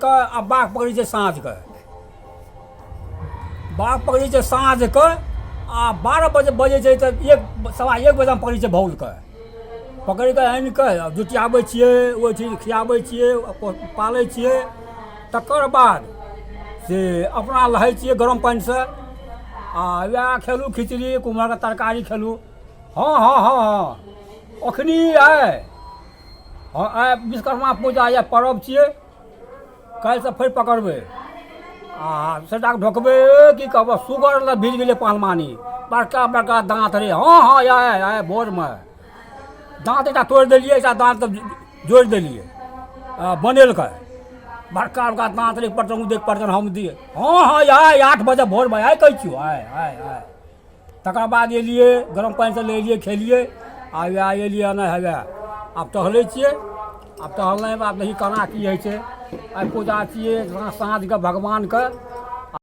के आ बाघ पकड़ै छै साँझके, बाघ पकड़ै छै साँझके आ 12 बजे बजै छै तऽ 1:15 बजेमे पकड़ै छै भौलके। पकड़ि कऽ आनि कऽ आ जुटियाबै छियै, ओहि चीज खियाबै छियै, पालै छियै। तकर बाद से अपना लहै छियै गरम पानिसँ आ वएह खेलहुँ, खिचड़ी कुम्हरके तरकारी खेलहुँ। हँ हँ हँ हँ अखनी आइ, हँ, आइ विश्वकर्मा पूजा यऽ, पर्व छियै। काल्हिसँ फेर पकड़बै आ सभटाके ढोकबै। की कहबह, सुगर लए भिज गेलै पहलवानी, बड़का बड़का दाँत रे। हँ हँ आइ आइ भोरमे दाँत एकटा तोड़ि देलियै, एकटा दाँतके जोड़ि देलियै। आ बनेलकै बड़का बड़का दाँत रे, पटन देख पटन हम दियै। हँ हँ आइ 8 बजे भोरमे आइ कहै छियौ, आइ आइ आइ। तकर बाद एलियै, गरम पानिसँ नहेलियै, खेलियै आ वएह एलियै। नहि हेवए, आब टहलै छियै। आब टहलनाइ आब देखी केना की होइ छै। आइ पूजा छियै साँझके भगवानके।